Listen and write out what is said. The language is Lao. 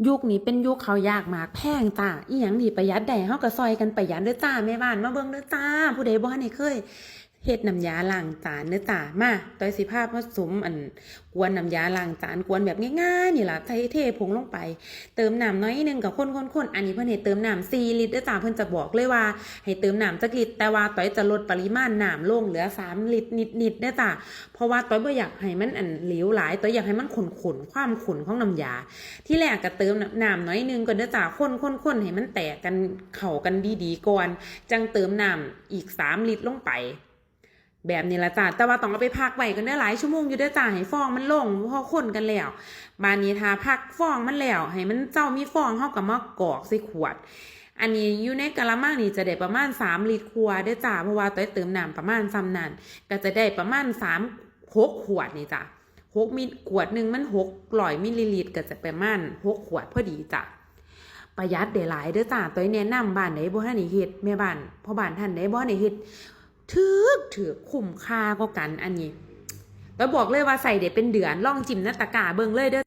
ຍຸກນີ້ເປັນຍຸກເຂົ້າຍາກໝາກແພງຈ້າ ອີ່ຫຍັງທີ່ປະຢັດໄດ້ ເຮົາກໍຊ່ອຍກັນປະຢັດເດີ້ຈ້າ ແມ່ບ້ານມາເບິ່ງເດີ້ຈ້າ ຜູ້ໃດບໍ່ທັນໄດ້ເຄີຍເຮັດນ້ຳຢາລ້າງຈານເດີ້ຈ້າ. ມາ ຕ້ອຍຊິພາມາສຸມ ອັນ ກວນນ້ຳຢາລ້າງຈານ ກວນແບບງ່າຍໆນີ້ລະ ໃສ່ເທຜົງລົງໄປ ເຕີມນ້ຳໜ້ອຍໜຶ່ງ ກໍຄົນໆໆ. ອັນນີ້ເພິ່ນໃຫ້ເຕີມນ້ຳສີ່ລິດເດີ້ຈ້າ ເພິ່ນຈະບອກເລີຍວ່າໃຫ້ເຕີມນ້ຳຈັກລິດ ແຕ່ວ່າຕ້ອຍຈະລົດປະລິມານນ້ຳລົງເຫຼືອສາມລິດນິດໆເດີ້ຈ້າ ເພາະວ່າຕ້ອຍບໍ່ຢາກໃຫ້ມັນ ອັນ ເຫຼວຫຼາຍ ຕ້ອຍຢາກໃຫ້ມັນຂຸ້ນໆ ຄວາມຂຸ້ນຂອງນ້ຳຢາ. ທີແລກກໍເຕີມນ້ຳໜ້ອຍໜຶ່ງກ່ອນເດີ້ຈ້າ ຄົນໆໆ ໃຫ້ມັນແຕກກັນ ເຂົ້າກັນດີໆກ່ອນ ຈັ່ງເຕີມນ້ຳອີກສາມລິດລົງໄປ ແບບນີ້ລະຈ້າ. ແຕ່ວ່າຕ້ອງເອົາໄປພັກໄວ້ກ່ອນເດີ້ ຫຼາຍຊົ່ວໂມງຢູ່ເດີ້ຈ້າ ໃຫ້ຟອງມັນລົງ ພໍຄົນກັນແລ້ວ ບາດນີ້ຖ້າພັກຟອງມັນແລ້ວ ໃຫ້ມັນເຊົາມີຟອງ ເຮົາກໍມາກອກໃສ່ຂວດ. ອັນນີ້ຢູ່ໃນກະລະມັງນີ້ຈະໄດ້ປະມານສາມລິດກວ່າເດີ້ຈ້າ ເພາະວ່າຕ້ອຍເຕີມນ້ຳປະມານສ່ຳນັ້ນ ກໍຈະໄດ້ປະມານສາມ ຫົກຂວດນີ້ຈ້າ ຫົກມິລ ຂວດໜຶ່ງມັນຫົກຮ້ອຍມິລລິລິດ ກໍຈະປະມານຫົກຂວດພໍດີຈ້າ. ປະຢັດໄດ້ຫຼາຍເດີ້ຈ້າ ຕ້ອຍແນະນຳ ບ້ານໃດບໍ່ທັນໄດ້ເຮັດ ແມ່ບ້ານ ພໍ່ບ້ານທ່ານໃດບໍ່ທັນໄດ້ເຮັດ ຖືກໆ ຄຸ້ມຄ່າກວ່າກັນ. ອັນນີ້ຕ້ອຍບອກເລີຍວ່າໃຊ້ໄດ້ເປັນເດືອນ ລອງຈິ້ມໃນຕະກາເບິ່ງເລີຍເດີ້.